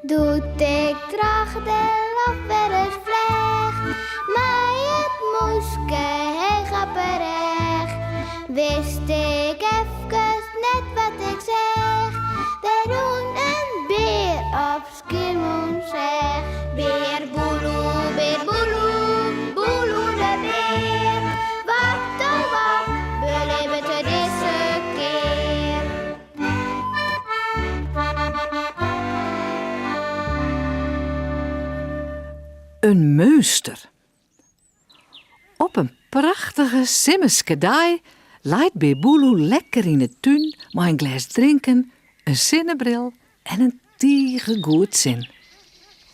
Doe't ik troch de loft wer ris fleach, mei it mûske heech op 'e rêch, wist ik efkes net wat ik seach. Der rûn in bear op Skiermûntseach. Bear Boeloe, bear Boeloe, Boeloe de bear. Wat oh wat belibbet er dizze kear? In meunster. Op in prachtige simmerske dei leit Bear Boeloe lekker yn 'e tún mei in glês drinken, in sinnebril en in tige goed sin.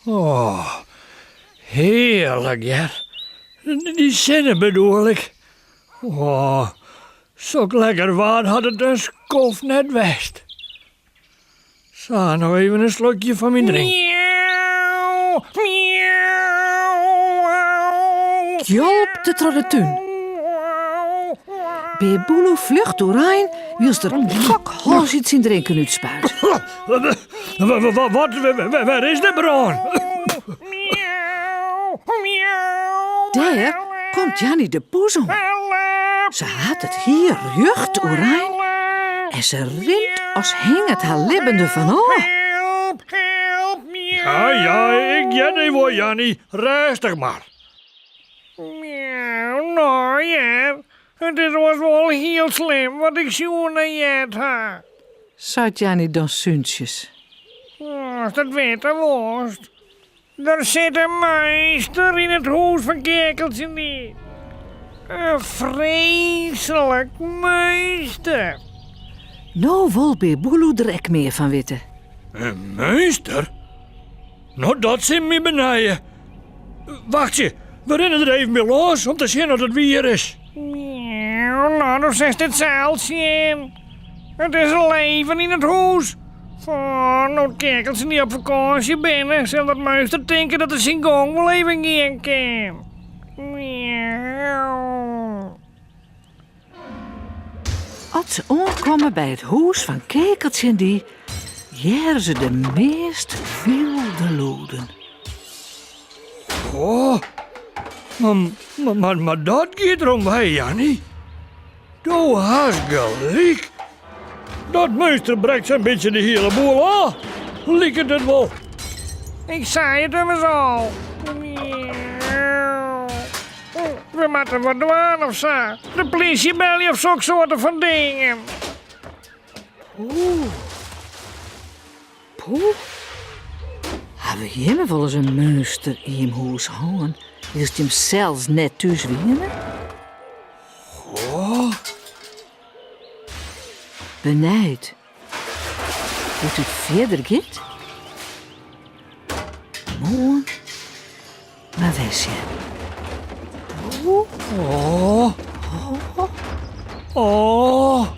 Oh, hearlik hear. Dy sinne bedoel ik. Oh, sok lekker waar hat it in skoft net west. Sa, no even in slokje fan myn drink. Gjalpt it troch de tún. Bear Boeloe fljocht oerein wylst er kokhals út syn drinken útspuit. Wat, wêr is de brân? Dêr komt Janny de poes oan. Se hat it hier rjocht oerein en se rint as hinget har libben derfan ôf. Ja, ja, ik hear dy wol, Janny. Rêstich mar. No hear, it is oars wol hiel slim wat ik sjoen en heard ha. Seit Janny dan súntsjes. Ast it witte wolst. Der sit in meunster yn it hûs fan Keakeltsje-en-dy. In freeslik meunster. No wol Bear Boeloe der ek mear fan witte. In meunster? No dat sil my benije. Wachtsje, we rinne der even by lâns om te sjen oft it wier is. No, do silst it sels sjen. It is in leven yn it hûs. Oh, no't Keakeltsje-en-dy op fakânsje binne, sil dat meunster tinke dat er syn gong wol even gean kin. As se oankomme by it hûs fan Keakeltsje-en-dy, hearre se de meast wylde lûden. Oh, mar, mar dat giet derom wei, Janny. Do hast gelyk. Dat meunster brekt sa'n bytsje de hiele boel ôf, liket it wol. Ik sei it immers al. We moatte wat dwaan of sa. De plysje belje of soksoarte fan dingen. Poeh. Poeh. Hawwe jimme wolris in meunster yn jim hûs hân, wylst jim sels net thús wiene? Goh. Benijd hoe't it fierder giet? Moarn mar wer sjen. Oh. Oh.